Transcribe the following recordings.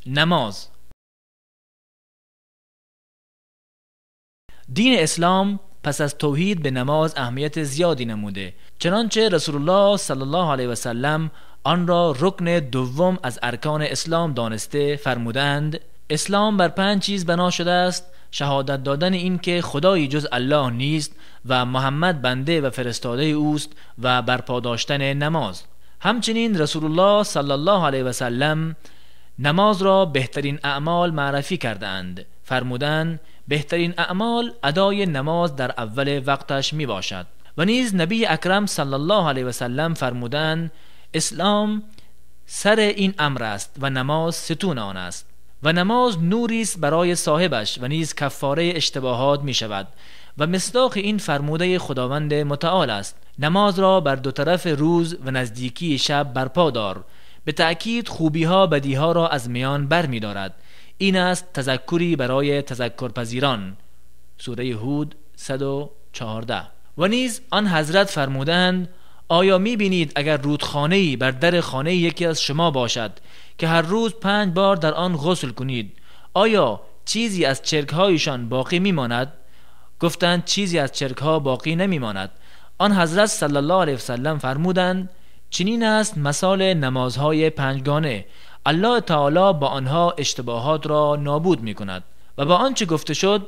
Намоз. دین اسلام پس از توحید به نماز اهمیت زیادی نموده، چنانچه رسول الله صلی الله علیه و سلم آن را رکن دوم از ارکان اسلام دانسته فرمودند: اسلام بر 5 چیز بنا شده است: شهادت دادن این که خدایی جز الله نیست و محمد بنده و فرستاده اوست و برپا داشتن نماز. همچنین رسول الله صلی الله علیه و سلم نماز را بهترین اعمال معرفی کردند. فرمودند: بهترین اعمال ادای نماز در اول وقتش می باشد. و نیز نبی اکرم صلی الله علیه و سلم فرمودند: اسلام سر این امر است و نماز ستون آن است و نماز نوری است برای صاحبش و نیز کفاره اشتباهات می شود. و مصداق این فرموده خداوند متعال است: نماز را بر دو طرف روز و نزدیکی شب برپا دار. به تأکید خوبیها بدیها را از میان بر می دارد. این است تذکری برای تذکرپذیران. سوره هود 114. و نیز آن حضرت فرمودند: آیا می بینید اگر رودخانه‌ای بر در خانه یکی از شما باشد که هر روز 5 بار در آن غسل کنید، آیا چیزی از چرکهایشان باقی می ماند؟ گفتند: چیزی از چرکها باقی نمی ماند. آن حضرت صلی الله علیه وسلم فرمودند: چنین است مثال نمازهای 5گانه. الله تعالی با آنها اشتباهات را نابود می کند. و با آنچه گفته شد،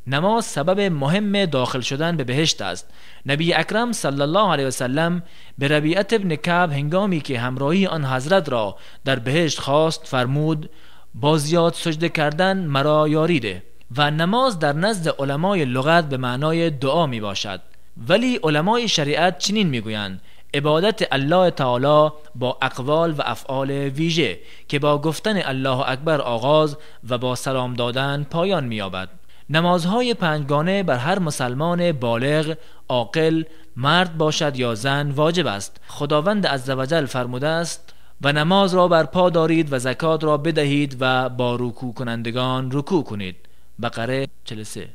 نماز سبب مهم داخل شدن به بهشت است. نبی اکرم صلی الله علیه وسلم به ربیعه ابن کعب هنگامی که همراهی آن حضرت را در بهشت خواست فرمود: با زیاد سجده کردن مرا یاری ده. و نماز در نزد علمای لغت به معنای دعا می باشد، ولی علمای شریعت چنین می گویند: عبادت الله تعالی با اقوال و افعال ویژه که با گفتن الله اکبر آغاز و با سلام دادن پایان می‌یابد. نمازهای 5گانه بر هر مسلمان بالغ، عاقل، مرد باشد یا زن واجب است. خداوند عزوجل فرموده است: و نماز را برپا دارید و زکات را بدهید و با رکوع کنندگان رکوع کنید. بقره 43.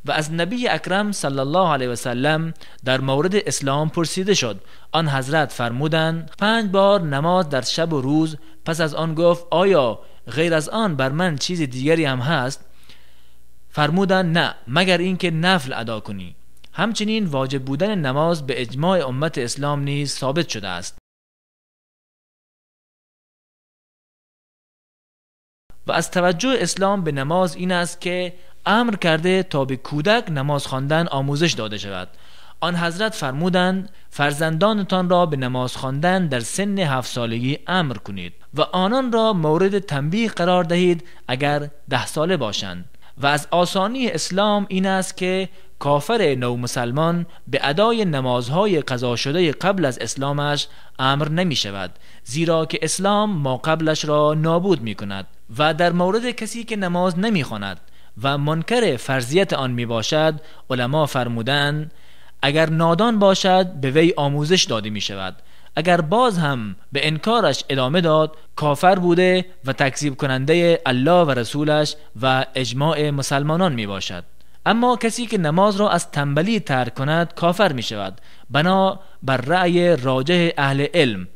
و از نبی اکرم صلی الله علیه و سلم در مورد اسلام پرسیده شد. آن حضرت فرمودند: 5 بار نماز در شب و روز. پس از آن گفت: آیا غیر از آن بر من چیز دیگری هم هست؟ فرمودند: نه، مگر اینکه نفل ادا کنی. همچنین واجب بودن نماز به اجماع امت اسلام نیز ثابت شده است. و از توجه اسلام به نماز این است که امر کرده تا به کودک نماز خواندن آموزش داده شود. آن حضرت فرمودند: فرزندانتان را به نماز خواندن در سن 7 سالگی امر کنید و آنان را مورد تنبیه قرار دهید اگر 10 ساله باشند. و از آسانی اسلام این است که کافر نو مسلمان به ادای نمازهای قضا شده قبل از اسلامش امر نمی شود، زیرا که اسلام ما قبلش را نابود می کند. و در مورد کسی که نماز نمی خواند و منکر فرضیت آن می باشد، علما فرمودند: اگر نادان باشد به وی آموزش داده می شود، اگر باز هم به انکارش ادامه داد کافر بوده و تکذیب کننده الله و رسولش و اجماع مسلمانان می باشد. اما کسی که نماز را از تنبلی ترک کند کافر می شود، بنا بر رأی راجح اهل علم.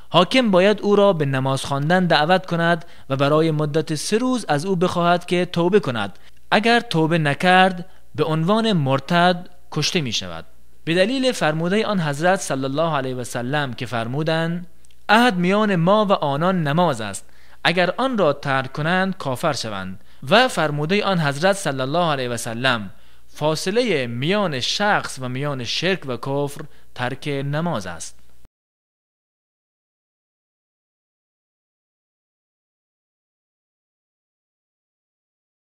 حاکم باید او را به نماز خواندن دعوت کند و برای مدت 3 روز از او بخواهد که توبه کند. اگر توبه نکرد به عنوان مرتد کشته می شود. به دلیل فرموده آن حضرت صلی الله علیه و سلم که فرمودند: عهد میان ما و آنان نماز است، اگر آن را ترک کنند کافر شوند. و فرموده آن حضرت صلی الله علیه و سلم: فاصله میان شخص و میان شرک و کفر ترک نماز است.